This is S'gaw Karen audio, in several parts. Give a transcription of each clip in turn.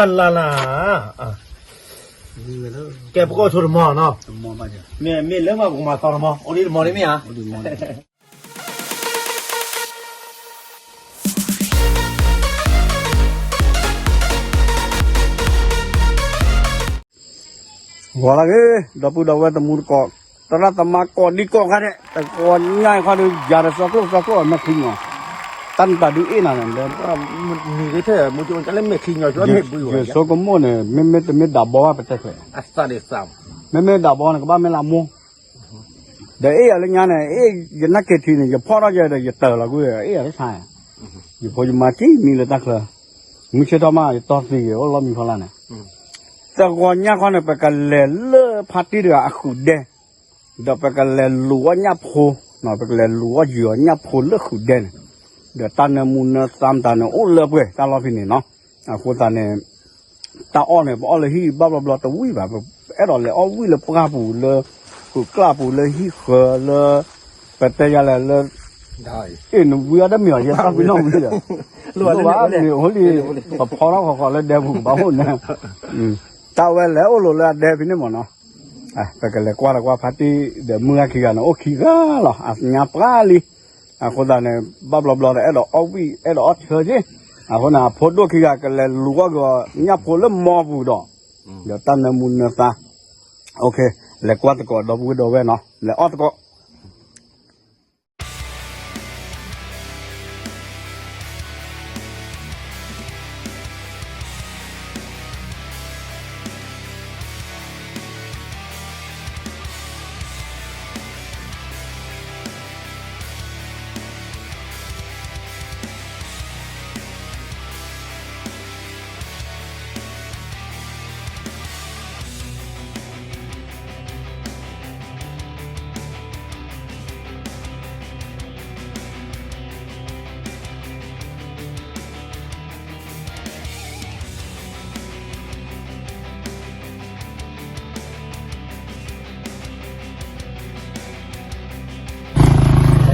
အလၢ်လၢ်, ကဲပကအိၣ်ဆိတမီၤနီၤ, မ့ၢ်လၢမၤပကမၤသီတမီၤ, အိၣ်ဒံးတမီၤန့ၣ်မ့ၢ်ဧါ. ဂီၤလၢဂ့ၤ, ဒီပုၢ်ဒီဝဲၢ်တမူတကိး, သရၣ်သမါကိးဒံကိးဂၤဒဲး, တကိးညါခီဒီး ယၤဒီးစီကျိၣ်စီကျိၣ်အမဲာ်ချံညီ, တၢ်နတၢ်ဒုးအ့ၣ်နၤန့ၣ်, ယဆိကမိၣ်န့ၣ် မ့မ့ၢ်တမ့ၢ်ဒၣ်ဘီဘၣ်ပတဲချဲး, မ့မ့ၢ်ဒၣ်ဘီန့ၣ် ကဘၣ်မ့ၢ်လၢအမိၢ် ဒီးအ့ၣ်ယၤလၢညါန့ၣ်, အ့ၣ်ယနၢ်က့ၤထံန့ၣ် ယဖီၣ်ထီၣ်ယဲဒီး ယတၢၤလီၤကွံာ် အ့ၣ်ယၤတဆါ, ယဖိယမါကံမံလၢတၢ်ချၢ, မုၢ်ဆ့ၣ်ထီၣ်မး ယတီၢ်သံဂ့ၤ အိၣ်လီၢ်မံဖီလာ်န့ၣ်, တဂီၤညါခီန့ၣ် ပကလဲၤလၢဖါတံၢ်တဂၤအဃုာ်ဒဲ, ဒီးပကလဲၤလူၤအီၣ်ညၣ်ဖိ, ပကလဲၤလူၤအီၣ်ယုာ်အီၣ်ညၣ်ဖိလၢဃုာ်ဒဲန့ၣ်, ဒီးတၢ်နၢမူနၢသါမတၤန့ၣ် အိၣ်လၢပှဲၤတၢ်လီၢ်ဖဲန့ၣ်နီၤ, အဃိသတးန့ၣ် တၢ်အီၣ်န့ၣ် ပအီၣ်လၢဟံၣ်ဘၣ်ဘျီဘျီတဝံၣ်ဘၣ်, ပအဲၣ်ဒိးလဲၤအီၣ်ဝံၣ်လၢပှၢ်ပူၤလၢ, ဃုာ်ကျၢ်ပူၤလၢဟံၣ်ဃၢၤလၢ, ပတဲယၤလဲၣ်လၢ, အ့ၣ်နဝံအီၣ်တမ့ၢ်အီၤ ယဲတၢ်ကွံနီၣ်ဝံၤဒီး, လိၣ်ဘၣ်မ့ၢ်အိၣ်လံ, ပဖီထီၣ်ခီခီလၢဒဲပူၤကဘၣ်အိၣ်န့ၣ်, တၢ်ဝဲလဲၤအိၣ်လိၤလၢအဒဲဖဲန့ၣ်မ့ၢ်နီၤ, ပကလဲၤကွၢ်တကွၢ်ဖါတံၢ်ဒီးမုၢ်ဂၤခံဂၤန့ၣ် အိၣ်ခံဂၤလီၤ အညါပှၢ်လံ အဃိသတးန့ၣ် ဘၣ်ဘျီဘျီဒီး အဲၣ်ဒိးအီၣ်ဝံၣ် အဲၣ်ဒိးအီၣ်ဆၢက့, အဃိန့ၣ် အဖိဒိၣ်ခံဂၤကလဲၤလူၤအီၣ်က့ၤအီၤညၣ်ဖိလၢမီပူၤဒီး, ဒီးတၢ်နၢမူနၢသါ, လဲၤကွၢ်သကိးဒီပုၢ်ဝဲၢ်ဒီဝဲၢ်နီၤ လဲၤအီၣ်သကိး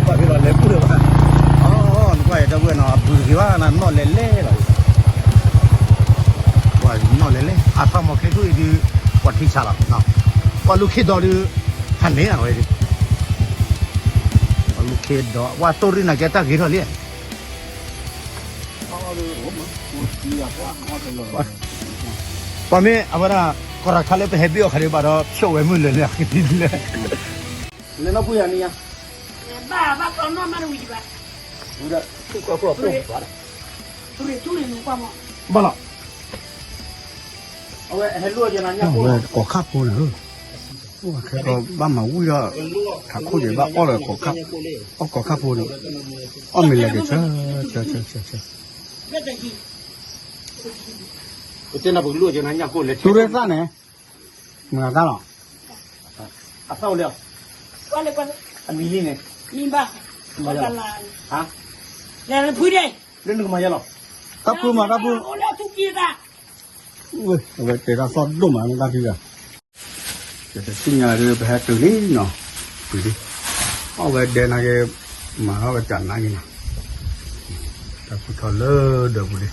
ပှၤဖဲလီၤလဲၤပူၤလၢၤဘၣ်, အီ နကွၢ်အံၤ ဒီပုၢ်ဝဲၢ်နီၤ အဘုးတဂ့ၤဘၣ်နၤ နီၣ်လဲၤလဲၤလီၤ, ပှၤနီၣ်လဲၤလဲၤ အဖးမီၤချ့ထူၣ်အံၤဒုး, ပှၤထံဆးလီၤ, ပှၤလူၤခ့ဒီးဒုး, ဟးန့ၢ်နၤဝဲဒုး, ပှၤလူၤခ့ဒီး ပှၤတိၢ်ရ့ၣ်နၤကဲတၢ်ဂ့ၤထီၣ်လံ ပှၤမ့ၢ်အဝဲဒၣ် ကီၢ်ရၤခါလၢပဟဲဘ့ၣ်အီၤခါဒံးဘၣ်ဒီး ဖျိးဝဲမုၢ်လၢာ်လၢအဃံလၢာ်, လဲၤနီၢ်ပူၤယၤန့ၣ်ယါ, ဘၣ်ဘၣ်ကျီနီၢ်မးတဝံၤဒံးဘၣ်, ဘၣ်လီၤ, အဝဲဟဲလိၣ်ယၤနၤညၣ်ဖိ, ဝဲကိးခၣ်ဖိန့ၣ်, အိၣ်ခဲကီးဘၣ်မၤဝံၣ်ဒီး, ထးခိၣ်ယဲဘၣ်အီၣ်လၢကိးခၣ်, အီၣ်ကိးခၣ်ဖိန့ၣ်, အီၣ်မ့ၤလဲၤက့ၤဆၢ, ဆၢဆၢဆၢဆၢ, ပတဲနၤပကလိၣ်က့ၤနၤညၣ်ဖိလဲၤ, တူၢ်ရ့ၣ်သၣ်န့ၣ်, မုၢ်ဂၤသၣ်လီၤ, အသၣ်အိၣ်လံ, အမံၤလံန့ၣ်, မံၤဘၣ်, ဟါ, လဲၤလၢဖုဒဲး, လၢနကမၤယဲလီၤ, တၢ်ဖုမးတၢ်ဖု, အိၣ်လၢထူကံသၣ် အဝဲတဲတၢ်သီၣ်ဒိၣ်မးလၢတၢ်ဖံဂၤ, ယတသ့ၣ်ညါဒ်ပဟဲတုၤလံနီၤ, ပှၤလံ, အဝဲဒဲနၤက့ၤ, မၤထီၣ်ဝဲကနါက့ၤနီၤ, တၢ်ဖုထီၣ်လၢဒၢးပူၤလံ,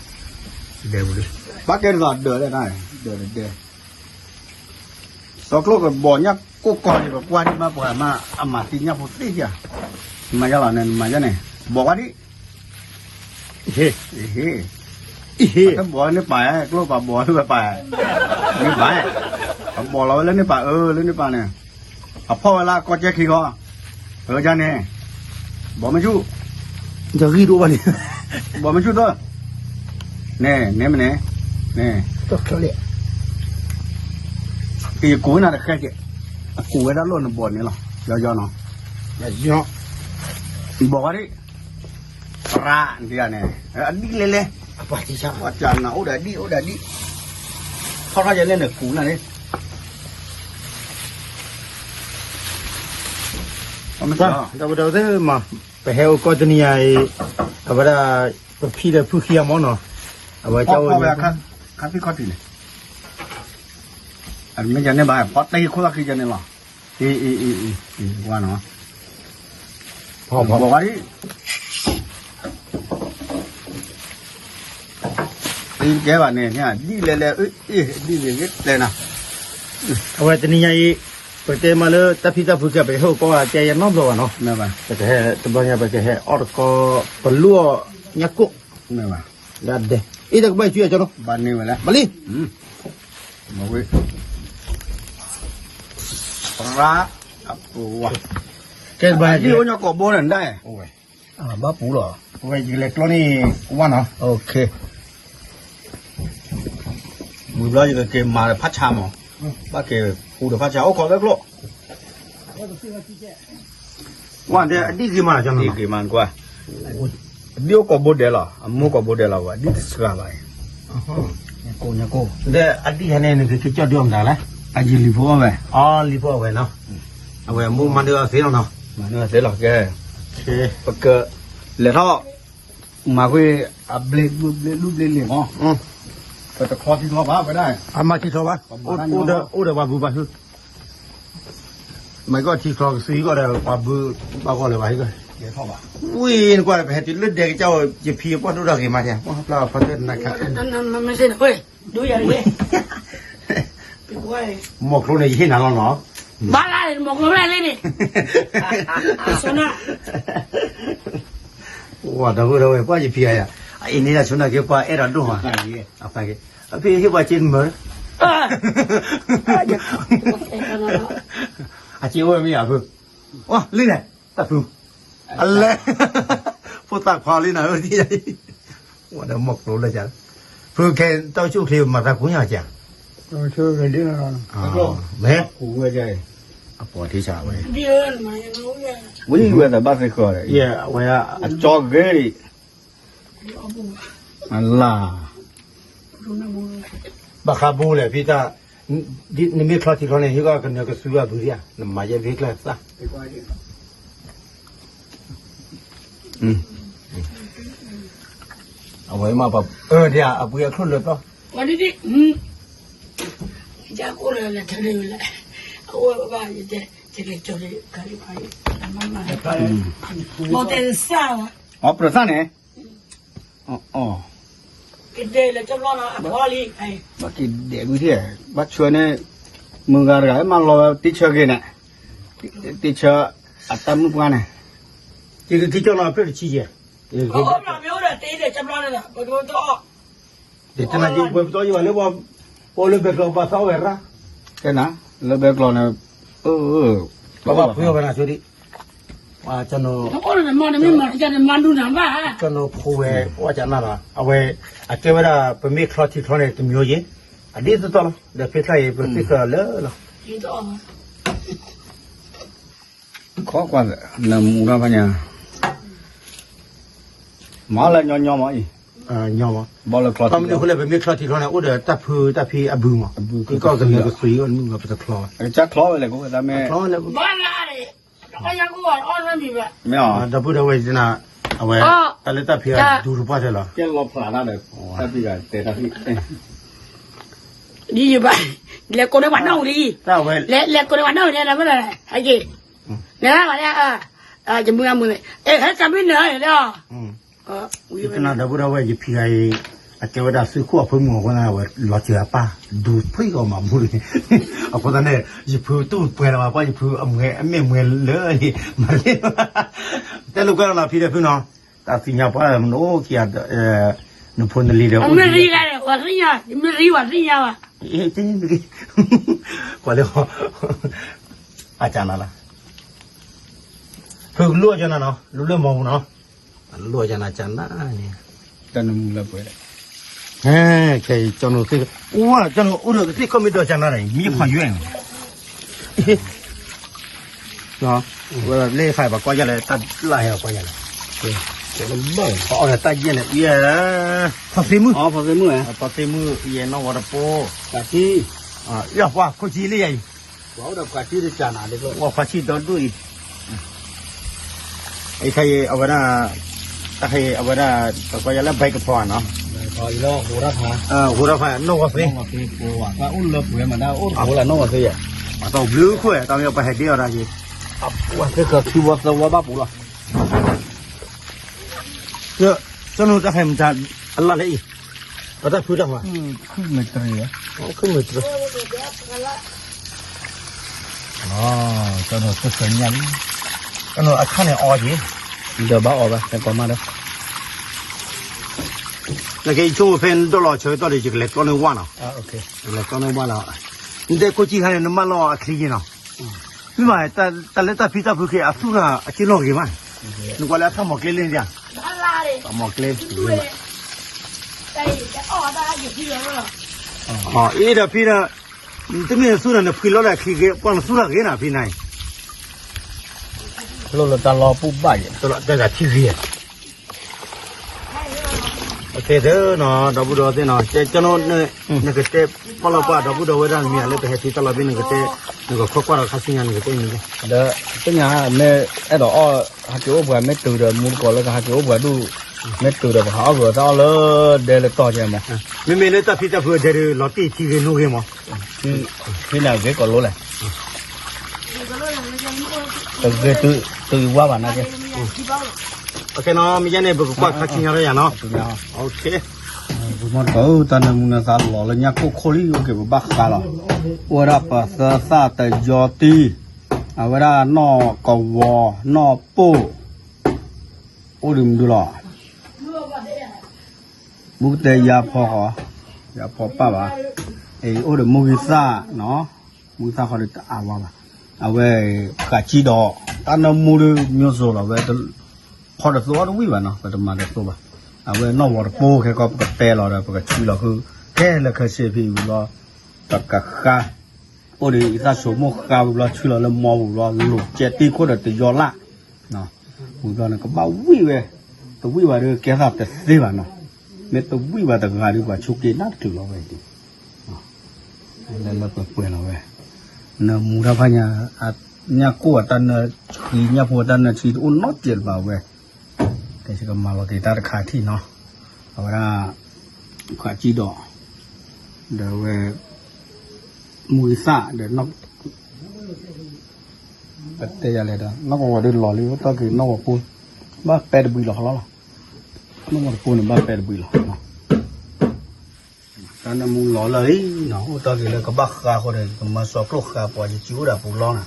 ဒဲပူၤလံ, ဘၣ်ကဲဒ်သိးဒၢးဒဲနၤ, ဒၢးဒဲ စီကျိၣ်ကဘီးညၣ်ကိၢ်ကီၢ်န့ၣ် ပကွၢ်ဒံးမး ပှၤမၤ အမၤသံညၣ်ဖိသ့ၣ်ဧါ, မၤယါလီၤန့ၣ် မၤယါန့ၣ် ဘီးဝဲဒံး, ဟ့ၣ်, ဟ့ၣ်, တဘီးန့ၣ်ပာ်ဧါ ကျိၣ်ပာ်ဘီးဝဲပာ်, မ့ၢ်ဘၣ်, အဘီးလီၤဝဲလၢန့ၣ်ပာ်အၢ လၢန့ၣ်ပာ်န့ၣ်, အဖီၣ်ဝဲလၢအကီၢ်ကဲခံဂီၤ, အၢယါန့ၣ်, ဘီးမ့ၢ်ဆူၣ်, တဂံၢ်တအိၣ်ဘၣ်န့ၣ်, ဘီးမ့ၢ်ဆူၣ်သၢ န့ၣ် န့ၣ်မ့ၢ်န့ၣ်, န့ၣ်, ကယကိးဝဲနၤတဃဲက့ၤ, အကိးဝဲဒၣ်လိၣ်နဘီးန့ၣ်လီၤ, ယီယီနီၤ, ဘီးဝဲဒံး, ရၣ်ဒံးန့ၣ်, အဒံးလဲၤလဲၤ, ပှၤစၢ်နၤအိၣ်ဒီးဒံး အိၣ်ဒီးဒံး, ထီၣ်ထီၣ်ယဲလဲၣ်နကူနၤန့ၣ် ဒီးပတဲသ့မး, ပဟဲအိၣ်ကီၢ်တနံၤအံၤ, အဝဲဒၣ်, ပဖံဒီးဖုခံဂၤမ့ၢ်နီၤ, အဝဲကဝဲ, ခါသံခီၣ်ထံးန့ၣ်, အမ့ၢ်ယၤန့ၣ်ဘၣ် ဖီတၢ်ဟံၣ်ခိၣ်သၣ်ခံယၤန့ၣ်လီၤ, အံၤအံၤအံၤအံၤ, ဝါနီၤ, ဘီးဝဲဒံး ပှၤစၢ်နၤအိၣ်ဒီးဒံး အိၣ်ဒီးဒံး, ထီၣ်ထီၣ်ယဲလဲၣ်နကူနၤန့ၣ်, ကဲဘၣ်န့ၣ် ဒ်လဲၣ်လဲၣ် အ့ၣ် ဒ်လဲၣ်လဲၣ်နီၤ, အဝဲတနံၤညါအံၤ ပကတဲမးလၢတၢ်ဖံးတၢ်ဖုကဲ ပဟဲအိၣ်ကီးဝဲတဲယဲနီတဘျီဘၣ်နီၤ, ပကဟဲတဘျီညါ ပကဟဲအီၣ်တကီ ပလူအီၣ်ညၣ်ကိၣ်, လၢအဒဲ အ့ၣ် တၢ်ကဘၣ်ဆူယကၠီနီၤ, ဘၣ်န့ၢ်ဝဲလၢ ဘၣ်လံ, မဝ့ ပရၣ် အပူၤဝါ, ကဲဘၣ် ဒ်အိၣ်ညါကိာ်ဘိန့ၣ်ဒၣ်, ဘၣ်ပူၤလီၤ, ဝဲယကလဲၤကျီန့ၣ် ဝါနီၤ, ဝံၤဘျီယကက့ၤမၤဒီးဖးဆါမး, ဘၣ်က့ၤပူၤဒီးဖးဆါ အိၣ်ခိးလၢကျိ, ဝါဒ်အဒံၣ်ဂ့ၤမးနီၤ, ဒ်ဂ့ၤမးကွၢ်, ဒ်အိၣ်ကိာ်ဘိဒဲးလီၤ, အမိၢ်ကိာ်ဘိဒဲးလီၤဝဲ ဒ်တစှၤဘၣ်အံၤ ကိာ်ညါကိာ်, ဒီးအဒံၣ်ဟဲန့ၣ် နကက့ၤကၠီၣ်ဒုးအီၤမတၤလဲၣ်, အယလံၤဖိအီၣ်ဝဲ, အလံၤဖိအီၣ်ဝဲနီၤ, အဝဲမိၢ်မၤဒုးအီၤသ့လီၤနီၤ, မၤဒုးအီၤသ့လီၤ, ကဲ, ပကလဲၤထီၣ်, မၤကွံာ်, အဘျ့ဘျ့လူၢ်ဘျ့လံာ်မး, ပတချီထံချီဘၣ်ဝဲဒၣ်, အမၤထံချီဘၣ်, အိၣ်ဒီးပှၤဘုဘၣ်ဟု မ့ၢ်ကီၢ်ထံချီကသံကီၢ်ဒီးပှၤဘုဘၣ်ဂီၢ်လၢၤဘၣ်ဟံၣ်ကီၢ်, ဝံၤနကွၢ်ဒီးပဟဲတုၤလၢဒဲကစၢ်အိၣ် ယဖံအပှၢ်ဒိၣ်ထီၣ်ဂ့ၤမးထံ ပှၢ်ဖျါဖျါတၢ်တနၤခါ, မ့ၢ်စ့ၢ်နဝဲ, ဒုးယၤတဂ့ၤ, မီၢ်ကျိန့ၣ်ယဟ့ၣ်နၤလီၤနီၤ, ဘၣ်လၢမီၢ်ကျိဖဲလဲၣ်န့ၣ်, ဆိနၢ် ဝၤဒီပုၢ်ဒီဝဲၢ် ပှၤယဖံဂၤယၤ, အအံၤန့ၣ်ဒၣ်ဆိနၢ်က့ၤ ပှၤအဲၣ်ဒိးဒိၣ်မး, အဖဲက့ၤ, အဖံဟ့ၣ်ပှၤစ့တမၢ, အစ့အိၣ်ဝဲမ့ၢ်ယၤဖု, ဝါလံလဲၣ်, တၢ်ဖု, အလဲၣ်, ဖိသၣ်ခွါလံနၤ, ဝၤဒီးမီၢ်ကျိလၢက, ဖုခဲတၢ်အိၣ်ဆူၣ်အိၣ်ချ့မၤသးကူညါက, မ့ၢ်, အပီၤထံဆးဝဲ, ဝံၤဝဲသးဘၣ်သ့ၣ်ဃီဒီး, ဝဲ, အကၠီဂ့ၤ, အလၢ်, ဘၣ်ဃးဘိလဲၣ်ဖံတၢ်, နမ့ၢ်ချီထံချီန့ၣ် ဟ့ၣ်ကီၢ်ကနၢၤကစုဘၣ်ဘုဒံဧါ, နမၤယဲၢ်ဖံကျၢ်သၣ် အဝဲမ့ၢ်ပှၤအၢဒံးဧါ အပှ့ၤအချိၣ်လၢပျီ, ပှၤဒ်ဒ်, ယကအိၣ်လၢလၢထၢလၢလၢ, အအိၣ်ဘၣ်ယတဲ, ယကကၠီၤလၢကၤလံၤခါလံ, မ့ၢ်တဲစၢ်, အပျၢၤသၣ်န့ၣ်, ဘၣ်က့ၤဒဲးဝံၤထံၣ်, ဘၣ်ဆှၢန့ၣ်, မုၢ်ဂၤတဂၤမၤလီၤဝဲတ့ဆၢက့ၤန့ၣ်, တ့ဆၢ, အတၢ်မုၣ်ပှၢ်န့ၣ်, ယကက့ၤကၠီလီၤအဖျၢၣ်တဆံယဲၢ်, တနၤက့ၤပှဲၤပတီၢ်ယဘၣ်လၢ, ပအိၣ်လၢဘဲကျီဘၣ်သီဝဲရၣ်, ကဲနၤ, လၢဘဲကျီန့ၣ်, ပဘၣ်ဖှံဝဲနၤဆိဒံး ကၠီနီၤ, ကၠီနီၤဖိဝဲ ဝဲကနၣ်လီၤ အဝဲ, အကဲဝဲဒၣ် ပမ့ၢ်ချီထံချီန့ၣ် တမံၤယ့ၢ်, အဒ်သိးသိးလီၤ ဒီးဖဲချါအံၤ ပသ့ၣ်ဃၢၤလၢလီၤ, ခီကွၢ်, နမူထီၣ်ဖးညါ, မၤလၢညီညီမးအံၤ, ညီမး, ဘီလၢချီထံချီ, မနုၤအဃိလဲၣ် ပမ့ၢ်ချီထံချီန့ၣ် အိၣ်ဒီးတၢ်ဖုတၢ်ဖံးအဘုမး, ကီၢ်ကနၢၤကသွံအီၤနုၢ်လီၤ ပတချီ, ကစၢ်ချီဝဲလဲၣ် ကဝဲသးမ့ၢ်, မ့ၢ်အီၤ, ဒီပုၢ်ဒီဝဲၢ်နၤ, အဝဲ, တၢ်လၢတၢ်ဖံးအဒူတပှၢ်ထဲလီၤ, ဒ်ယဘၣ်, လဲၤကိးန့ၢ်ပှၤနီၣ်ဝံၤလံ, လဲၤကိးန့ၢ်ပှၤနီၣ်ဝံၤလံ ဒီပုၢ်ဒီဝဲၢ်, ဟဲက့ၤ, လဲၤဝဲလဲၣ်, ယမုၢ်ဂၤမုၢ်န့ၣ်, အဲ ဟဲကမုၢ်နၤန့ၣ်လီၤ ယကနၣ်ဒီပုၢ်ဒီဝဲၢ် ယဖံဂၤအံၤ, အကဲဝဲဒၣ်သုးခိၣ်အဖၢမုၢ်အဃိသတး အဝဲလီၤစၢၤအပၢ်, ဒူဖှံဂီၤမးမူန့ၣ်, အဃိသတးန့ၣ် ယဖုတူၢ်ပှဲၤလီၤဘၣ် ပှၢ်ယဖုအမဲာ်အမဲာ်မွဲလၢ, မၤလ့, တဲလိာ်ကွဲလီၤနီၤ ဖံဒီးဖုနီၤ, တၢ်သ့ၣ်ညါပှၤမနုၤအိၣ်ခံဂၤ, နဖိနလံၤဒီး, မ့ၢ်ရံလၢ, မ့ၢ်ရံဝဲသ့ၣ်ညါဘၣ်, ကွၢ်လၢ, အကနၣ်လၢ, ဖုကလူအကနၣ်နီၤ လူလၢမီၤပူၤနီၤ, အလူအကနၣ်ကနၣ်န့ၣ်, တၢ်နမူလၢပှဲၤ, ဟဲ, ခဲအံၤကၠီနိသ့ၣ်, အိၣ်, ကၠီနိအိၣ်ဒီးကသ့ၣ်ခီၣ်မ့ၢ်ဒီးကနၣ်ဒီး မ့ၢ်ဖးယွဲၢ်န့ၣ်, ဝဲလၢခါပှၤကွၢ်ယလဲၣ် တၢ်လၢဟဲပှၤကွၢ်ယလဲၣ်, အီၣ်ဒီးတၢ်ယဲၢ်န့ၣ်, ဖီသ့မုၣ်, ဖီသ့မုၣ်, ဖီသ့မုၣ် ယဲၢ်နီၣ်ဝီတပိ, ယပှၤခိၣ်ဆံလံယၤအံၤ, ဝဲခွါဆံဒီဒူၣ်အံၤ, အခဲအံၤအဝဲဒၣ်, တၢ်ခဲအံၤအဝဲဒၣ်, ပှၤကွၢ်ယလဲၣ် ဘဲကဖီဧါနီၤ, ဟိရဖး, နီၣ်ဝီသ့, အသီဘျုးခိၣ်ဝဲ တၢ်မ့ၢ်ပှၤဟဲဒ့အီၤဒၣ်က့ၤ, ပှၤသ့ၣ်ဃၢၤခံဝီသၢဝီဘၣ်ပူၤလီၤ, ကၠီနိတၢ်ခဲအံၤမတၤ, အလၢ်လၢအံၤ, အတၢ်ဖုတၢ်မၤ, ခုၣ်မ့ၢ်တရံး, ခုၣ်မ့ၢ်တရံး, တၢ်နီၤတစၢၤညၣ်လံ, တၢ်နီၤအခါန့ၣ်အီက့ၤ, ဒီးဘၣ်အီဘၣ် တဲကီမၣ်ဒီး, နကဲယဆိကမိၣ်ဖဲနဒိးလီၤဆၢကတီၢ်ဒီး ယကလဲၤကျီန့ၢ်ဝၣ်နီၤ, ယကလဲၤကျီန့ၢ်ဝၣ်လီၤ, နတဲခိၣ်ကံၣ်ခါန့ၣ် နမၢလီၤအချံက့ၤနီၤ, မ့ၢ်မး တၢ်လၢတၢ်ဖံးတၢ်ဖုခဲအံၤ အသူၣ်တၢ်အက့ၢ်လီၤဂ့ၤမး, နကွၢ်လၢအခါမီၤကျဲလၢန့ၣ်ဒၣ်, မီၤကျဲ, အ့ဒီးဖံဒီး, တမ့ၢ်နသူၣ်ဒီးနဖှံလီၤလၢအချံဂ့ၤ ပှၤနသူၣ်တၢ်ဂ့ၤနၤဖံနၤအံၤ, လီၤလၢတၢ်လီၤပူၤဘၣ်ယဲၢ်, တၢ်ထံဂ့ၤ ကဲသ့နီၤ ဒီပုၢ်ဒီဝဲၢ်သ့ၣ်နီၤ ကဲကၠီနီၤ နကတဲပီၣ်လီၤပှၢ် ဒီပုၢ်ဒီဝဲၢ်ဒၣ်မ့ၢ်လၢပဟဲတုၤတၢ်လီၤဘ့ၣ် နကတဲ နကခွဲးကွၢ်ဒီးခါဆူညါ နကတဲန့ၣ်, ဒီးသ့ၣ်ညါ မ့ၢ်အဲၣ်ဒိးအီၣ် ဟးက့ၤအိၣ်ပှၤ မ့ၢ်တုၤဒီး မူတကိးလၢကဟးက့ၤအိၣ်ပှၤဒူၣ် မ့ၢ်တုၤဒီး ပဟးအီၣ်က့ၤအီၤတၢ်အီၣ်လၢဒဲလၢတီၢ်ကဲမး, မ့မ့ၢ်လၢတၢ်ဖံးတၢ်ဖုအဒဲဒီး လီၤတံၢ်ထံဂ့ၤနိဂ့ၤမး, ဖဲန့ၣ်ဂ့ၤကီးလိလဲၣ် တဂ့ၤတုၤယဝါဘၣ်နာ်က့, မ့ၢ်ယဲန့ၣ် ပကကွၢ်ခါဆူညါလၢယၤနီၤ, ပမီၢ်တကိး တၢ်နၢမူနၢသးလီၤလၢညၣ်ကိၢ်ခိၣ်လံ အိၣ်က့ၤပဘၣ်ဃါလီၤ, အိၣ်ဝဲဒၣ်ပသၢသၣ်တယီတံၢ်, အဝဲဒၣ်နီၢ်ကဝီၤ နီၢ်ပိၢ်, အိၣ်ဒံးမနုၤလီၤ ဘူးကတဲယါဖီဃီ, ယါဖီပၢ်ဘၣ်, အအိၣ်ဒီးမူဂံၢ်သၣ်နီၤ, မူဂံၢ်သၣ်ဃီဒီးတအါဝါဘၣ်, အဝဲဃးကံဒီး, တၢ်နၢမူဒုး မျိုးစုံလီၤဝဲ, ဖီတသိအီၣ်တဝံၣ်ဘၣ်နီၤ ပတမၤတသိဘၣ်, အဝဲနီၢ်ဝီၤတပိၢ်ခဲကီၢ် ပကပဲလီၤဒီး ပကဆှံလီၤဃု, ခဲလၢာ်ခဲဆ့ဖံဝံၤလီၤ, ပကဃါ, အိၣ်ဒီးအံသၣ်ဆိမိၣ်ဃါဝံၤလီၤ ဆှံလီၤလၢမီပူၤလီၤ လိာ်ကဲတ့ၢ်ခိၣ်ဒီးတယီလၢ် ဝံၤဘျီန့ၣ် ကဘၣ်ဝံၣ်ဝဲ, တဝံၣ်ဘၣ်ဒီး ကဲသးတသ့ဘၣ်နီၤ, မ့ၢ်တဝံၣ်ဘၣ်တဂၤဒီး ပှၤဆိးက့နၢ်တချုးလီၤဝဲ, လၢလၢပှဲၤပှဲၤလီၤဝဲ, နၢမူတၢ်ဖၣ်ညါ, ညၣ်ကိၢ်အတၢ်နၢဆှံ ညၣ်ဖိတၢ်နၢဆှံတအိၣ်နီတစဲးတဘၣ်ဝဲ, ကဲကမၤလီၤက့ၤတၢ်တခါထံၣ်နီၤ, အဝဲဒၣ်, ဃးကံဒီး, ဒီးဝဲ, မူဂံၢ်သၣ်ဒီး ပတဲယၤလဲၣ်ဒီး နီၢ်ကဝီၤဒုးလီၤလံ အိၣ်တီၢ်က့ၤနီၢ်ကဝီၤပိၢ်, ဘၣ်ပဲတဘှံးလီၤဃီလီၤ, နီၢ်ကဝီၤတပိၢ်န့ၣ် ဘၣ်ပဲတဘှံးလီၤ, တၢ်နၢမူလီၤလၢာ်လံနီၤ အိၣ်တီၢ်က့ၤလၢကဘၣ်ဃါဃိဒီး ကမၤစီၤကျိၣ်ဃါပှၤယစုအိၣ်ဒၣ်ပူၤလီၤနီၤ,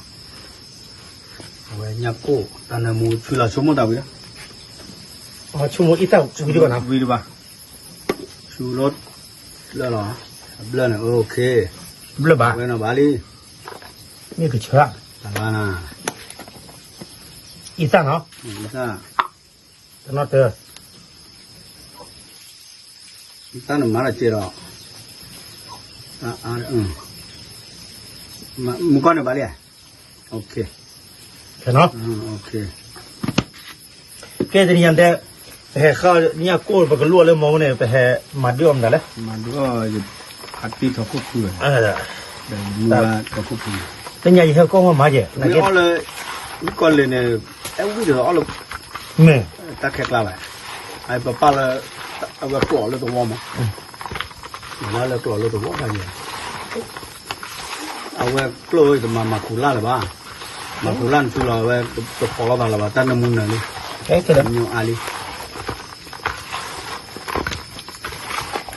အဝဲညၣ်ကိၢ် တၢ်နၢမူဆူလီၤဆိကမိၣ်တၢ်ဝံၤလီၤ, ဆိကမိၣ်အံသၣ်ဝံၤတဘၣ်နီၤ, ဝံၤတဘၣ်, ဆူလီၤ, ဘျၢလီၤ, ဘျၢန့ၣ် ဘျၢဘၣ်, ဝဲနီၤဘၣ်လံ, မ့ၢ်ကဆၢ, အံသၣ်နီၤ, အံသၣ်, တနီၤတၢၢ် တၢ်နမၤတၢ်ကဲဒီး, မူကီၢ်န့ၣ်ဘၣ်လံ, ကဲတနံၤညါတဲ, ပဟဲဃါညၣ်ကိၢ် ပကလူအီၤလၢမီၤန့ၣ် ပဟဲမၤဒုးအီၤမတၤလဲၣ်, မၤဒုးအီၤ, ဟးတ့ထီၣ်ခိၣ်ဖု, တနံၤညါယဟဲကီၢ်မီၤမၤကဲ, မ့ၢ်အီၣ်လၢ, မ့ၢ်ကီၢ်လၢန့ၣ်, အဲဝံၣ်ဒီးအီၣ်လၢ, မ့ၢ်, တၢ်ခဲကျါဘၣ်, ပပာ်လၢ, အဝဲကျိးလၢသဝီမး, မၤလၢကျိးလၢသဝီဘၣ်ယဲ, အဝဲကျိးဝဲတမၤမၤခူၣ်လၢ်လၢၤဘၣ်, မၤခူၣ်လၢ်နစုလီၤဝဲ, တဖီၣ်လိာ်သးလၢၤဘၣ် တၢ်နၢမူနၢၤလံ, မ့ၢ်အါလံ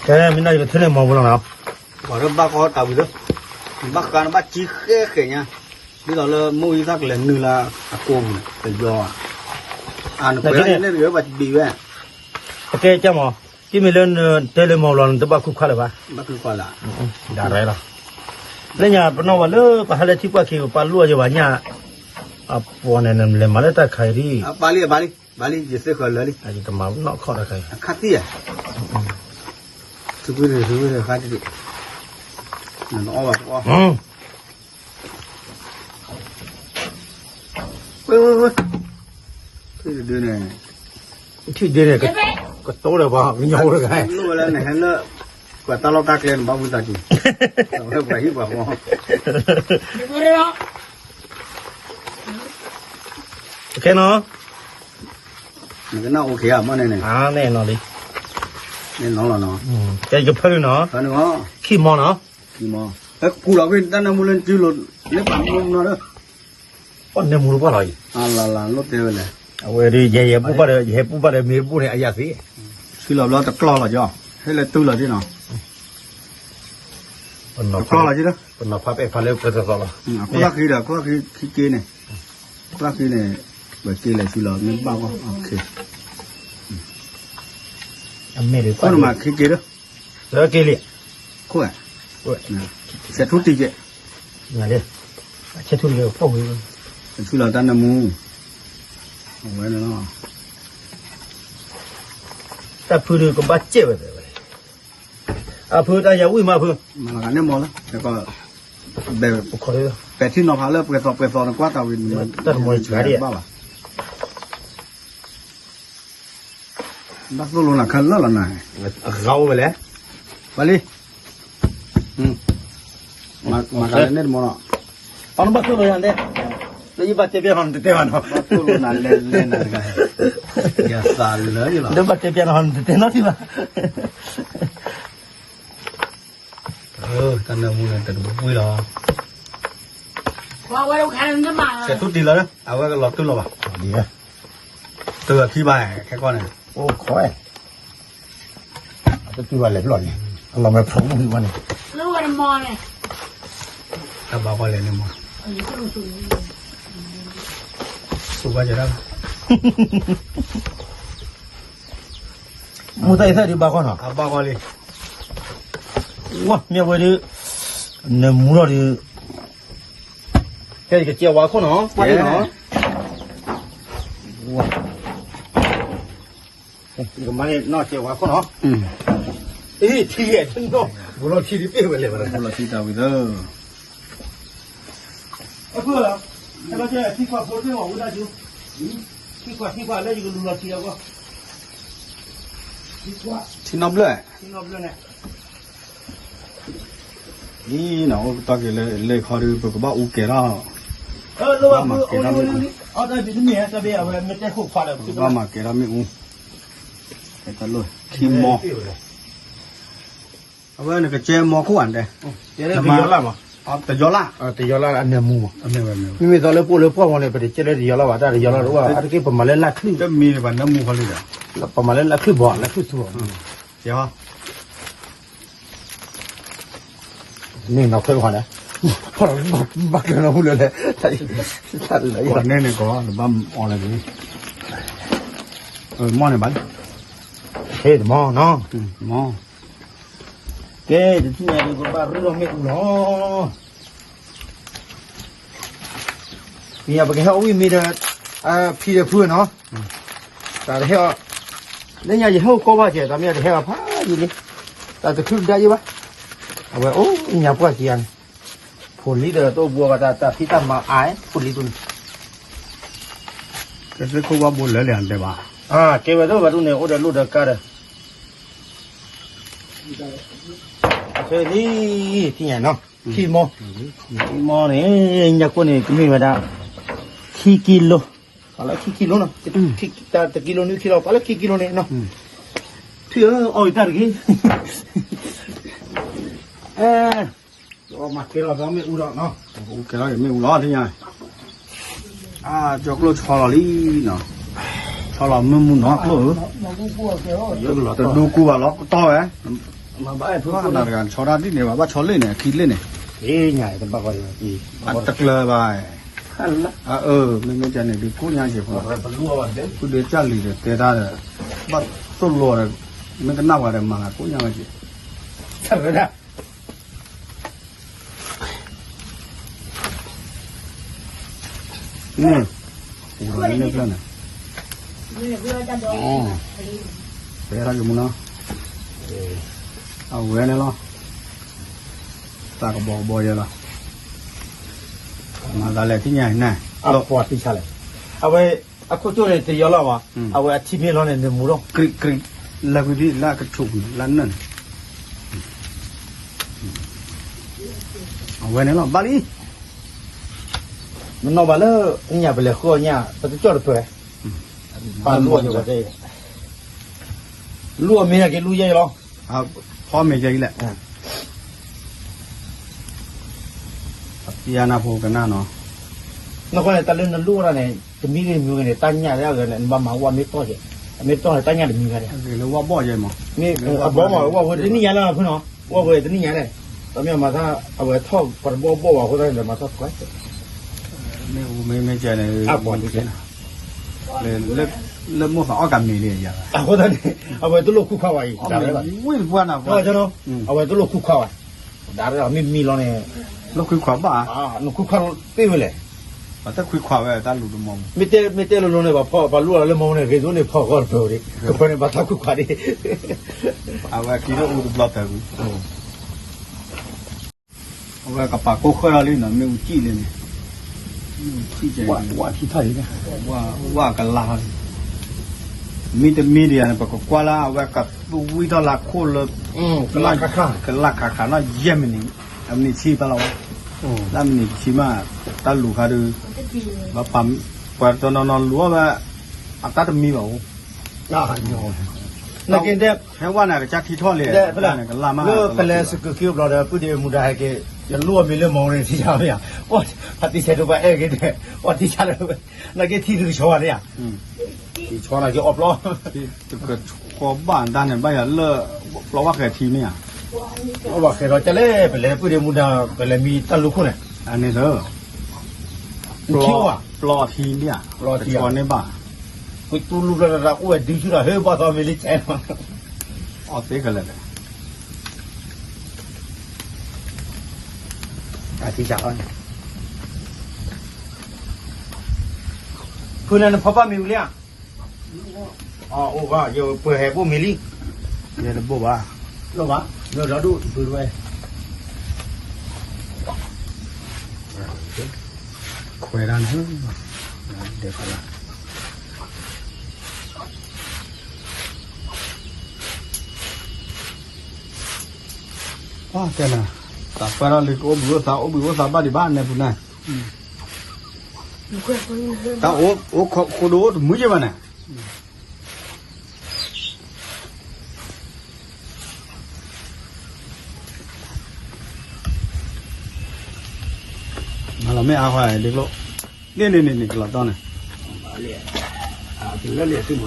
ကဲမ့ၢ်နီၢ်ယကထၢန့ၢ်မီၤပူၤလီၤနီၤ, ပှၤဒီးဘၣ်ဃီတၢ်ဝံၤလၢ, နဘၣ်ဃါနဘၣ်ကံဃဲဃဲညါ, ဒ်သိးလၢမုၢ်အံသၣ်ကလဲၤနုာ်လၢအကိာ်ပူၤန့ၣ် ပယီၤဧါ, အနကွဲးလၢန့ၣ်တဂ့ၤဘၣ်တဘ့ၣ်ဝဲ, အကဲကၢ်မီၤ, တမ့ၢ်လၢနတဲလၢမီၤပူၤလီၤ နတဘၣ်ခုခွါလၢၤဘၣ်, ဘၣ်ခုခွါလၢၤ, ဒၣ်ရဲလီၤ, လၢညါပနီၢ်ဝဲလၢပဟးလၢထံပှၢ်ခံ ပပာ်လူအီၤယဘၣ်ညၣ်, အပှၤန့ၣ် နလဲၤမၤလၢတၢ်ခါအံၤဒ်, ဘၣ်လံ, ဘၣ်လံ ယသ့ၣ်ဃၢၤလၢာ်လံ, ယကမၤနီၢ်ခီၣ်တခါအံၤ, အခါသံဧါ, သုကွံာ်န့ၣ် သုကွံာ်န့ၣ် ခါတဒံး, နအီၣ်ဘၣ်တအီၣ်, ဝဲဝဲဝဲ, ထံၣ်ဒုန့ၣ်, ထံၣ်ဒုန့ၣ်, ကတိၤဒီးပှၤကညီတဂၤ, လိၣ်ဝဲလၢနဟဲလၢ, ပှၤတၢ်လီၢ်တၢ်ကျဲန့ၣ် ဘၣ်ဝံသးစူၤ, ပှၤဟံၣ်ပှၤဃီ ကဲနီၤ, နကနၣ်အိၣ်က့ၤဧါ မ့ၢ်န့ၣ်န့ၣ်, န့ၣ်နီၤလံ, န့ၣ်နီၤလီၤနီၤ, ကဲယကဖၢနုာ်နီၤ, ခံမီနီၤ, ခံမီ, ဟဲကူၣ်လီၤကွံာ်တၢ်နၢမူလၢနစုလိၤ, လၢပှၤမူနီၤဒီး, ပှၤနၢမူတပှၢ်လီၤအံၤ, အလၢလၢလိၣ်တဲဝဲလဲၣ်, အဝဲဒီး ယဟဲပူၣ်ဘၣ်ဒီး ယဟဲပူၣ်ဘၣ်ဒီးမ့ၢ်တဘိၣ်န့ၣ် အယၣ်သ့, ဆံလီၤဘျီတကျီၢ်လီၤကီ ဟဲလၢတူၢ်လီၤဒ်နီၤ, ပနီၤဖးလၢပသီသီလီၤ, အခိၣ်လၢခံဒီး အခိၣ်လၢခံခံက့န့ၣ်, အခိၣ်လၢခံန့ၣ်, ပက့လဲၤဆူလီၤ မ့ၢ်ဘၣ်ဂီၢ်, အခိၣ်နမၤခံက့ဒီး, လၢက့လံ, ခိၣ်, ဆဲးထူတံၢ်က့, ဆဲးထူတံၢ်က့ဖီၣ်ဝံၤ, ဆဲးထူလီၤတၢ်နၢမူ, အဝဲန့ၣ်လီၤ, တၢ်ဖုဒုးကဘၣ်စဲးဝဲ, အဖုတၢ်ယၤဝံၣ်မးဖု, မၤလီၤဂာ်န့ၣ်မီၤလၢ, ပဲာ်ထံနီၤဖးလၢပှဲၤသီပှဲၤသီနကွၢ်တၢ်ဝံၤ, တၢ်တမီၤဘၣ်ဘၣ်, ဘၣ်သိၣ်လိနၤခဲလၢာ်လီၤနၤ, ဂၤအိၣ်ဝဲလဲၣ်, ဘၣ်လံ, မၤကလဲၤန့ၣ်တမီၤနီၤ, အနဘၣ်သိၣ်လိယၤဒဲး, လၢယဘၣ်တဲပျဲနီၤနတတဲဘၣ်နီၤ, ဘၣ်သိၣ်လိနၤလဲၤလဲၤနၤတဂၤ, ယသးလၢယလီၤ, လၢဘၣ်တဲပျဲနီၤနတတဲနီတမံၤဘၣ် တၢ်နၢမူန့ၣ်တတဝံၤလီၤ, ဆဲးထူတံၢ်လီၤ, အဝဲကလီၤတူၢ်လီၤဘၣ်, တုၤအခံဘၣ်ခဲကီၢ်န့ၣ်, အိၣ်ခိး, အတတုၤဘၣ်လဲၤဖျီၣ်န့ၣ်, အလီၤမဲာ်ဖျိးမုၢ်ဝံၤန့ၣ်, တၢ်ဘၣ်ကီလဲၤန့ၣ်မီၤ, ဆိဘၣ်ကဲဒၣ် မူတၢ်အံၤသၢဒံးဘၣ်ဂီၢ်နီၤ, အဘၣ်ဂီၢ်လံ, ဝါ မ့ၢ်ဝဲဒုး, နမူထီၣ်ဒုး, ကဲယကစဲးဝါခိၣ်နီၤ, ကွၢ်လံနီၤ, ယကမၤန့ၢ်နီၢ်စဲးဝါခိၣ်နီၤ, အ့ ထံဂဲၤနီၤ, ဘိလီၤထံဒ်ပ့ၢ်ဝဲလဲၣ်, ဘိလီၤထံတၢ်ဝံၤသၢ အဖု, ထံခွးဖိတ့ၢ်မၤဝံၤဒၣ်ဆူ, ထံခွးထံခွးလၢယကလူၤလီၤထံအဂီၢ်, ထံနီၣ်ဘျၢၣ်, ထံနီၣ်ဘျၢၣ်န့ၣ်, အံၤနီၤ အိၣ်ကတီၢ်က့ၤလၢလဲၤခီဒီး ပကဘၣ်အူကဲၤထီၣ်, ဘၣ်မၤကဲၤထီၣ်မ့ၣ်အူ, ပကဘၣ်မၤကဲၤထီၣ်မ့ၣ်အူ, တၢ်လီၢ်ခံမီ, အဝဲနကကဲမီခိၣ်ဧါတဲ, တယီလၢ်, တယီလၢ်အနၢမူမး, မ့မ့ၢ်သိးလၢပအိၣ်လၢပှၢ်မီၤန့ၣ် ပတကဲလၢတယီလၢ်ဘၣ် တၢ်တယီလၢ်တအိၣ်ဘၣ် အါတက့ၢ်ပမၤလၢလၢ်ချံၣ်, ပမၤလၢလၢ်ချံၣ်ဘီ လၢ်ချံၣ်သူဘီ, န့ၣ်နီၢ်ခွဲးခွါန့ၣ်, ဘၣ်ကျၢၤနီၢ်ဟူလၢလဲၣ်, န့ၣ်န့ၣ်ကီး နဘၣ်အီၣ်လၢၤ, မီၢ်န့ၣ်ဘၣ်, ဟ့ၣ်တမီၢ်နီၤ, မီၢ်, ကဲ တထံၣ်ညါဒုး ပဘၣ်ရူၢ်ထီၣ်မ့ၣ်အူလီၤ, မ့ၢ်ပကဟဲအီၣ်ဝံၣ်မ့ၢ်ဒီး, ဖံဒီးဖုနီၤ, တၢ်တဟဲအီၣ်, လၢညါယဟဲအိၣ်ကီဘၣ်ကဲ တၢ်မ့ၢ်တဟဲအီၣ်ဖးယံာ်လံ, တၢ်တချုးတဒါယံာ်ဘၣ်, အဝဲအိၣ်ညါပှၢ်ကံယါန့ၣ်, ဖိလံဒီးတအိၣ်ဘှီဘၣ်တၢ် တၢ်ဖံးတၢ်မၤအါ ဖိလံဒိၣ်န့ၣ်, ကဲသ့ၣ်ခိၣ်ဘၣ်ဘိလၢလံတဲဘၣ်, ကဲဝဲဒိၣ်ဘၣ်ဒိၣ်န့ၣ် အိၣ်ဒီးလိၣ်ဒီးကါဒီး ခဲလံ, ထံၣ်ညါနီၤ, ခံမီ, ခံမီန့ၣ် ညါခိၣ်န့ၣ် ကမ့ၢ်ဝဲဒၣ် ခံကံလိ, ပှၤလၢခံကံလိနီၤ, တကံလိနွံကံလိ ပှၤလၢခံကံလိန့ၣ်နီၤ, ထံၣ်ဧၢ အီၣ်အံၤတၢ်တဂ့ၤ, မၤကဲလီၤမ့ၣ်အူဒီးနီၤ, ကဲလီၤမ့ၣ်အူလီၤ ထံၣ်ညါ အကၠီကျိၣ်ဆီလီၤလံနီၤ, ဆီလီၤမုၢ်မုၢ်နီၤကျိၣ်ဧၢ, တဒူကူဘၣ်လီၤကတီၢ်ဝဲ, တဂၤဆီတၢ်ဒ်န့ၣ်ဘၣ် ဘၣ်ဆီလ့ၣ်န့ၣ် အခံလ့ၣ်န့ၣ်, အတကျၢၤဘၣ်, အအၢ မ့မ့ၢ်ကန့ၣ်ဒုးကိၣ်ညါက့ၤဖိ, ဖုဒုးကၢ်လံၤဒီးတဲတၢ်ဒီး, ဘၣ်သိၣ်လိဒီး, မ့ၢ်ကနၣ်ပှၤဒီး မၤလၤကိၣ်ညါဝဲက့ၤ, ဝဲဒၣ် န့ၣ်, ပှၤန့ၣ်ဖျၢၣ်န့ၣ်, တဲထီၣ်က့ၤမူနီၤ, အဝဲန့ၣ်လီၤ, တၢ်ကဘီကဘီယဲလီၤ, မၤသးလဲၣ်ထံၣ်ညါန့ၣ်, အပှၤသံဆါလဲၣ်, အဝဲ, အခိၣ်ကၠိၣ်န့ၣ်တယီၤလီၤဘၣ်, အဝဲအထံမ့ၢ်လီၤန့ၣ် နမူထီၣ်, ကြံ, လၢကွံာ်ဒ်လၢအကထူးကွံာ် လၢနၢၣ်န့ၣ် အဝဲန့ၣ်လီၤ ဘၣ်လံ, မနီၣ်ဘၣ်လၢ ညၣ်ပလဲၤဃုအီၣ်ညၣ် ပတကၠီၣ်တပၢၢ်, ပာ်လူၢ်အီၣ်န့ၣ်ဝဲတဲ, လူၢ်အီၣ်မ့ၢ်က့ၤလူၢ်ယဲၢ်လီၤ, ဖီမ့ၢ်က့ၤလဲၣ်, ပယါနၢ်ဖိကနၣ်နီၤ, နဃိန့ၣ် တၢ်လၢနလူၢ်ဝဲဒၣ်န့ၣ် တမံၤဂ့ၤမံၤဂ့ၤန့ၣ် တၢ်ညၣ်လၢအဂၤန့ၣ် နဘၣ်မၤဝဲမ့ၢ်တီၢ်က့ၤ မ့ၢ်တီၢ်တၢ်ညၣ်တမံၤခါဒီး, မ့ၢ်အဘီမး ဝဲတနံၣ်ညါလၢဖုနီၤ, ဝဲတနံၣ်ညါလဲၣ်, တမ့ၢ်မၤသး အဝဲထီၣ်ပှၤတဘီဘီဘၣ်အဃိသတးန့ၣ်ဒီးမၤထီၣ်ခွဲး, မ့ၢ်မ့ၢ်ကဲန့ၣ်, လၢမိၢ်သးအီၣ်ကးမ့ၤန့ၣ်ယၤ, အဃိသတးန့ၣ် အဝဲတလိၣ်ခိခွါဘၣ်အံၤ, ဝံၣ်တပှၢ်နၤ, အဝဲတလိၣ်ခိခွါဘၣ်, ဒၣ်မ့ၢ်မံလီၤန့ၣ်, လိၣ်ခိခွါဘၣ်, နခိခွါသ့ဝဲလဲၣ်, ပှၤတခွံခွါဝဲတၢ်လူၤတမီၤ, မ့ၢ်တဲမ့ၢ်တဲလိၤလိၤန့ၣ် ပှၤလူၤအီၤလၢမီၤန့ၣ် ဂ့ၤဒိၣ်န့ၣ်ဖီၣ်ဃီတပၢၤဒံး, ကဖၢန့ၣ် ပှၤတခွံခွါဒံး, အဝဲခံဒိၣ်အူတဘျီတၢ်, အဝဲကပာ်ကိၢ်ဃၢလီၤလံနီၤ, မ့ၣ်အူကံၣ်လံန့ၣ်, မ့ၣ်အူကံၣ်ကဲ, ဝါထံထီၣ်လံ, ဝါကလါလံ, မ့တမ့ၢ်ဒံးယၤန့ၣ် ပကကွၢ်လၢအဝဲကသူဝံၣ်ထီၣ်လၢခိၣ်လၢ, ကလါခးခးနီၤ ယဲၢ်မံးနံး, အမံးနံးဆံပာ်လီၤဝဲ, လၢမံးနံးဆံမး, တၢ်လူၤခါဒုး, ပှၤတနီၤနီၤလူၤအီၤဝဲ, အတၢ်တမံဘၣ်အူ နာ်က့, ဟဲဝဲန့ၣ် ကစၢ်ထံထီၣ်လံ, ကလါမး, လၢပလဲၤစကၢၤခံဘျီဒီး ပုၢ်ဒ့မူဒါဟဲက့ၤ, ယလူၤအီၤမ့ၢ်လၢမီၤန့ၣ် ထံၣ်ယၤမ့ၢ်ဧါ, ပှၤတံၢ်ဆဲးဒိးပှၤအဲၣ်က့ၤန့ၣ်, ပှၤတံၢ်ဆဲးလၢ, နာ်က့ထံဒုးကဆီဘၣ်န့ၣ်ဧါ, ထံဆီနာ်က့အီၣ်ပျီ, တကဆီဘၣ်တၢ်န့ၣ် ဘၣ်ယၤလၢ, ပျီဘၣ်ဃဲၤထံမ့ၢ်ဧါ, ပျီဘၣ်ဃဲၤဒီးကလဲၣ် ပလဲၤပုၢ်ဒ့မူဒါ ပလဲၤမံတၢ်လူၤခိၣ်န့ၣ်, အန့ၣ်ဒီး ပျီထံမ့ၢ်ဧါ, ပျီထံန့ၣ်ဘၣ်, ပတူၢ်လူၤဘျီတၢ်အိၣ်ဝဲဒုဆူၣ်ဒီး ဟဲဘၣ်သီမ့ၢ်လံကဲ, အီၣ်သ့ကလဲာ်လဲၣ်, အထံဆးအီၣ်န့ၣ်, ဖုန့ၣ်နဖီၣ်ဘၣ်မ့ၤဝံၤလံဧါ, အိၣ်ဘၣ် ယပှဲၤဟဲဘိၣ်မ့ၤလံ, ယတဘိၣ်ဘၣ်, လီၤဘၣ်, လီၤဒီဒူၣ်ဒုဝဲ, ခွဲးဒၣ်န့ၣ်, ဒဲးဖးလၢ် တဲနၤ, သးပှၢ်ထီၣ်လံ ကအိၣ်ဘှံးအိၣ်သါ အိၣ်ဘှံးအိၣ်သါဘၣ်ဒံးဘၣ် နဲပူၤန့ၣ်, တၢ်အိၣ်ခိၣ်ဒိၣ်အိၣ်တမုာ်ယဲၢ်ဘၣ်န့ၣ်, မၤလီၤမ့ၢ်အါဃီဒ်ကျိ, န့ၣ်န့ၣ်န့ၣ် ကလီၤတီန့ၣ်,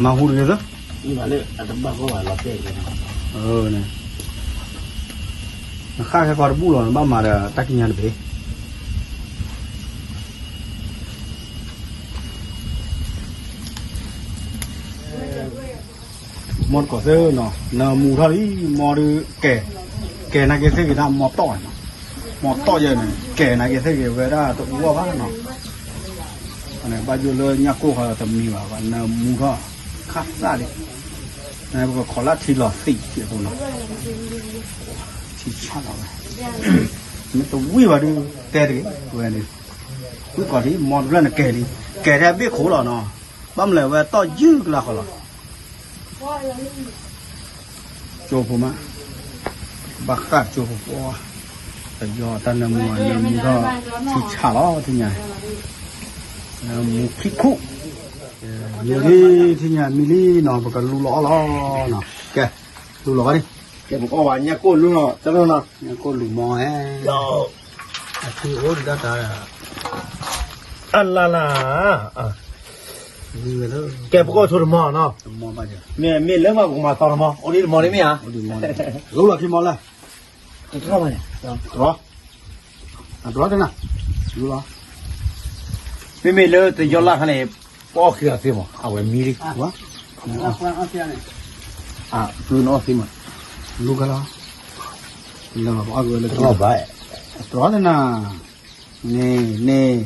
မၤဟူတဂ့ၤသၢ, နဃၣ်ခဲကီတဘူၣ်လီၤ နဘၣ်မၤဒီးတၢ်ကံးညာ်တဘ့ၣ် မီၢ်တကိးသၢနီၤ နမူထီၣ်လံ မီၢ်ဒုးကဲ, ကဲနာ်က့သ့ၣ်ဂ့ၤဒၣ်မီၢ်တီၢ်, မီၢ်တီၢ်ယဲန့ၣ် ကဲနာ်က့သ့ၣ်ဂ့ၤဝဲဒၣ်တအူအီၣ်ဘၣ်နီၤ, ဘၣ်ယိၣ်လၢညၣ်ကိၢ်ဃီတမံၤဘၣ် နမူထီၣ်, ခၣ်သၣ်လံ, ပကခိးလၢထံလီၤသံးအသိးနီၤ, ထံဆၣ်လီၤဝဲ, မ့ၢ်တဝံၣ်ဘၣ်ဒုး တဲတဂ့ၤဝဲန့ၣ်, ဝံၣ်ကီးလံ မီၢ်တဖျၢၣ်န့ၣ်ကဲလံ, ကဲထဲအဘ့ၣ်ခိၣ်လီၤနီၤ, ဘၣ်မနုၤလဲၣ်ဝဲတီၢ်ယုၢ်ကလါဃီလီၤ ကၠိဖိမး, ဘၣ်ဃၣ်ကၠိဖိ, ပယီၤတၢ်နၢမူ နၢမူထီၣ် ထံဆၣ်လီၤထံၣ်ညါ, နၢမူခံခူၣ်, ယိၤဒ်ထံၣ်ညါမံလံနီၤ ပကလူလီၤအီၣ်လီၤနီၤ, ကဲ, လူလီၤဘၣ်န့ၣ်, ကဲပကအီၣ်ဘၣ်ညၣ်ကိၢ်လူနီၤ တနီၤနီၤ, ညၣ်ကိၢ်လူမီၢ်ဧဲ, အထံအိၣ်ဒံးတၢ်တၢ် အလၢ်လၢ်, ကဲပကအိၣ်ဆိတမီၢ်နီၤ, မ့ၢ်လၢမးပကမၤသီတမီၢ် အိၣ်ဒံးတမီၢ်န့ၣ်မ့ၢ်ဧါ, လူလီၤခံမီၢ်လၢ်, တြီ, တြီ, တြီတနၤ, လူလီၤ, မ့မ့ၢ်လၢတယီလၢ်ခါန့ၣ်, ပအီၣ်ခံဂၤသ့မး အဝဲမံလံ, ပှၤအီၣ်သ့မး, လူကလီၤ, လၢပအီၣ်ကလၢ, တြီတနၤ, န့ၣ်, န့ၣ်,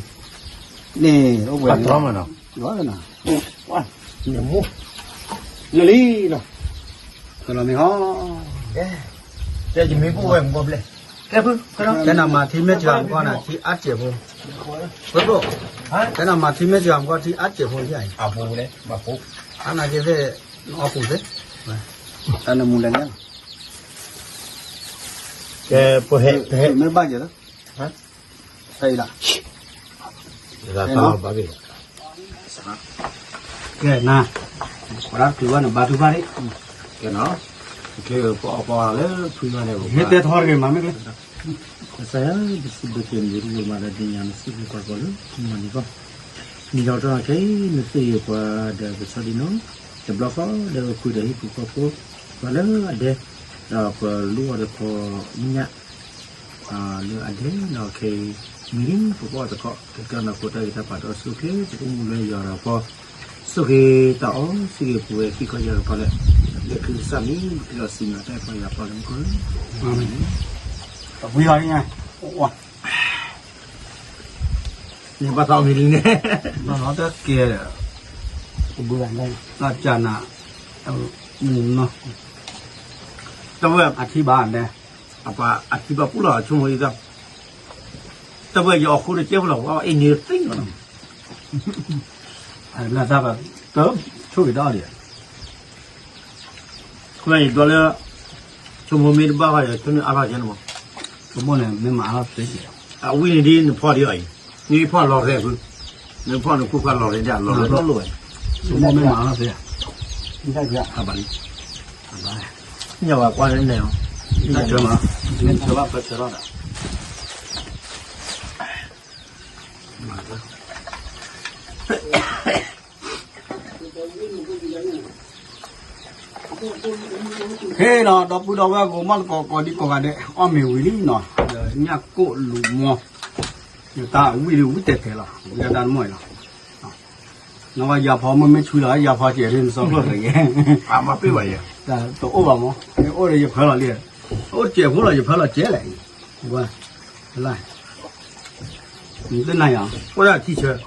အိၣ်ဝဲ, တြီမးနီၤ, တြီတနၤ, လၢလံနီၤ, ကလီၤမ့ၢ်ဟီ, တဲယမ့ၢ်ဘူၣ်ဝဲမူဘျဲၣ်, တဲနၤမၤထံမ့ၢ်စှၤမကီၢ်န့ၣ် ထံအါစဲးဖိ, တဲနၤမၤထံမ့ၢ်စှၤမကီၢ်ထံအါစဲးဖိ, အါနာ်က့သ့ၣ်, နအီၣ်ပူၤသ့ၣ်, တၢ်နၢမူလဲၤလဲၤလီၤ, ကဲ, ပဟဲ, မ့ၢ်ဘၣ်ယဲလီၤ, ဖဲအံၤလီၤ, ကဲနၤ, ဝဲဒၣ်တုၤဘၣ်န့ၣ် ဘါထုကဖၣ်န့ၣ်, ကဲနီၤ, ပအီၣ်ပီလၢဖုန့ၣ်, မ့ၢ်တဲထီတဂ့ၤမးမ့ၢ်ကျဲ, ကစၢ်ယွၤ ပစံးဘျုးက့ၤနၤ ယိၤမးဒီးဒ်ညါနစံးဘျုးပှၤကီးလၢ မုၢ်နံၤကီၢ်, နံၤလီၤတီၢ်ခဲအံၤ နသ့ၣ်ယပှၤဒီးကဆီဒံၣ်နီၤ တဘျီဃီလၢပဃုဒီးဟံၣ်ဖိဃီဖိ ပှၤလၢအဒဲ, ဒီးပလူအီၤဒီးခီမညၣ် လၢအဒဲဒီးခဲအံၤ မံၤလံပကအီၣ်တခီ ကကနၢ်ဖိတၢ်ဂ့ၤတၢ်ပာ်ဒီးဆိၣ်ဂ့ၤ ပအိၣ်မူလၢယွၤဒီးပီၢ် ဆိၣ်ဂ့ၤတၢ်အီၣ် ဆိၣ်ဂ့ၤပဝဲခံခီယၤဒီးပီၢ်လဲၣ် လၢခုကစၢ်မံၤ ပကလီၤစံၣ်ညီၣ်တၢ်အဲၣ်ပီၢ်ယၤပီၢ်လၢမူခိၣ် ဝံၤလီၤန့ၣ် ဘၣ်သးအီၣ်မံၤလံန့ၣ် ဘၣ်သးအီၣ်မံၤလံန့ၣ် တၢ်ကနၣ် တၢ်ဝဲ အထံဘၣ်န့ၣ် အပှၤအထံဘၣ်ပူၣ်လီၤဆိကမိၣ်အံၤ တၢ်ဝဲယအီၣ်ဃိတကဲဖိလီၤ anything လီၤ လၢတၢ်ဘၣ် တၢ်ဆိၣ်ဂ့ၤတၢ်အီၣ်ဒံး ဝဲယဒွးလၢ ဆိကမိၣ်မ့ၢ်တဘၣ်ဃီယဆိကမိၣ်အါထီၣ်ကဲန့ၣ်မး ဆိကမိၣ်န့ၣ် မ့ၢ်မၤအါထီၣ်သ့ကဲ အဝံၣ်န့ၣ်ဒ်နဖီၣ်ဒ်အီၤအံၤ နဖီၣ်လီၤရဲၣ်ဖု နဖီၣ်နခိၣ်ခွါလီၤရဲၣ်ဒ်အလီၤရဲၣ်လီၤလီၤဝဲ ဆိကမိၣ်မ့ၢ်မၤအါထီၣ်သ့ ဘၣ်လံ ညၣ်ဝဲကွၢ်န့ၣ်န့ၣ် တၢ်ဆၢမး မ့ၢ်ဆၢဘၣ်ပၢဆၢထီၣ်ဒီး ဟ့ၣ်လီၤ ဒီပုၢ်ဒီဝဲၢ်ကိးမံၤကိးဒံကိးဂၤဒဲး အီၣ်မ့ၤဝံၤလံနီၤ ဒီးညၣ်ကိၣ်လူၤမီ ဒီးတၢ်ဝံၣ်ဒံးဝံၣ်တဲာ်တဲာ်လီၤ ဝံၣ်ဒၣ်တၢ်တမီၢ်အံၤလီၤ နဝဲယၤဖီမ့ၢ်မ့ၢ်ဆူလီၤ ယၤဖီစဲးဒ်နစီဖျိၣ်တဂ့ၤ တအိၣ်ဘၣ်မး မ့ၢ်အိၣ်ဒီးယဖၢလီၤလံ အိၣ်စဲးဖိလီၤ ယဖၢလီၤစဲးလဲၣ် ဝဲ လၢ နတနၤယၤ အိၣ်ဒၣ်ထံဆၢ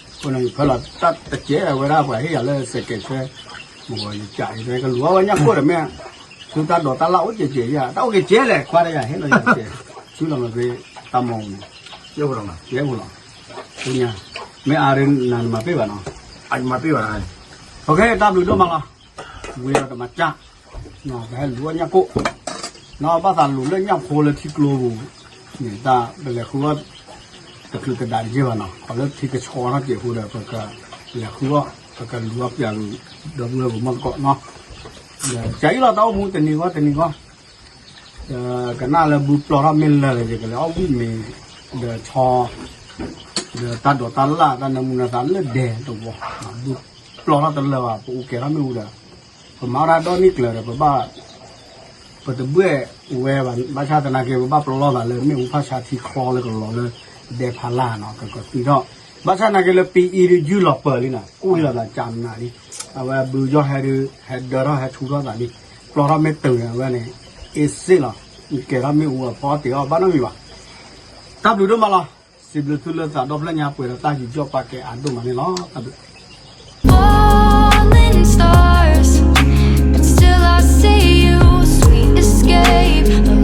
အဃိန့ၣ် ယဖၢလီၤတၢ်တကဲဝဲဒၣ်ပှၤဟ့ၣ်ယၤလၢစဲးကဲးဆၢ မ့ၢ်ယကးအံၤ ကလူၤအီၣ်ဝဲညၣ်ကိၣ်ဒီးမ့ၢ် ဆူတၢ်ဒိးတၢ်လၣ်အိၣ်ကဲးကဲးယၤ တၢ်အိၣ်ကဲးကဲးလဲၣ် ခွါဒီးယၤဟ့ၣ်လီၤယၤကဲး ဆူလီၤမ့ၢ်ဖဲတၢ်မီၢ်န့ၣ် ယဲၢ်ပူၤလီၤ ယဲၢ်ပူၤလီၤ မ့ၢ်အါရ့နၤနမၤပ့ၢ်ဘၣ်နီၤ မၤပ့ၢ်ဘၣ် တၢ်ဘျုးဒိၣ်မးလီၤ ဝံၤဒီးတမၤကၢ် ပဟဲလူၤအီၣ်ညၣ်ကိၣ် နီၢ်ဘၣ်သးလူၤလၢညၣ်ဖိလၢထံကျိပူၤ န့ၣ်တၢ်ပလဲၤဃုအီၣ် တချုးတဒးတက့ၢ်ဘၣ်နီၤ ခီလၢထံကဆှီထီၣ်က့ၤအဃိဒီး ပကလဲၤဃုအီၣ် ပကလူၤအီၣ်ပျးလူၤ ဒီပုၢ်ဝဲၢ်ပမီၢ်သကိးနီၤ ဒီးကၢ်အံၤလီၤ တၢ်အိၣ်မူတနံၤဂီၢ်တနံၤဂီၢ် ကနၣ်လၢဘုပျီထီၣ်မ့ၢ်လၢာ်လၢာ် ယကလဲၤအီၣ်ဝံၣ်မ့ၤ ဒီးဆီ ဒီးတၢ်ဒိးတၢ်လၣ်တၢ်နၢမူနသးလၢဒဲးတဝီ ဘုပျီထီၣ်တလၢာ်ဘၣ် ပအူကဲၤထီၣ်မ့ၣ်အူဒီး ပမၤအီၣ်တၢ်ဒီနံၣ်ကျၢၤဒီး ပဘၣ် ပတဘှဲၣ်ဝဲဘၣ် ဘၣ်ဆၣ်သနာ်က့ ပဘၣ်ပျီထီၣ်သးလၢမ့ၣ်အူဖၣ်ဆါထံချီလၢကလီၤလၢ ဒဲဖးလၢ်နီၤ ကကသံထီၣ် ဘၣ်ဆၣ်သနာ်က့လၢပအံၤဒုးယုၢ်လီၤပၢၤလံနီၤ ကူၣ်လီၤသးကနးလံ အဝဲဘုယီၢ်ဟဲဒုး ဟဲဒၢထီၣ်ဟဲထူထီၣ်သးလံ ပျီထီၣ်မ့ၢ်တုၤန့ၣ် အဝဲန့ၣ် အ့စ့ၣ်လီၤ ကဲၤထီၣ်မ့ၣ်အူအဖီတ့ၢ်အီၣ်ဘၣ်နီတမံၤဘၣ် တၢ်ဘျုးဒိၣ်မးလီၤ စံးဘျုးသုလၢသးဒီဖျၢၣ်ညါပှဲၤဒီးတၢ်ယူးယီၣ်ပာ်ကဲအါဒိၣ်မးန့ၣ်လီၤ တၢ်ဘျုး Falling stars, but still I see you, sweet escape.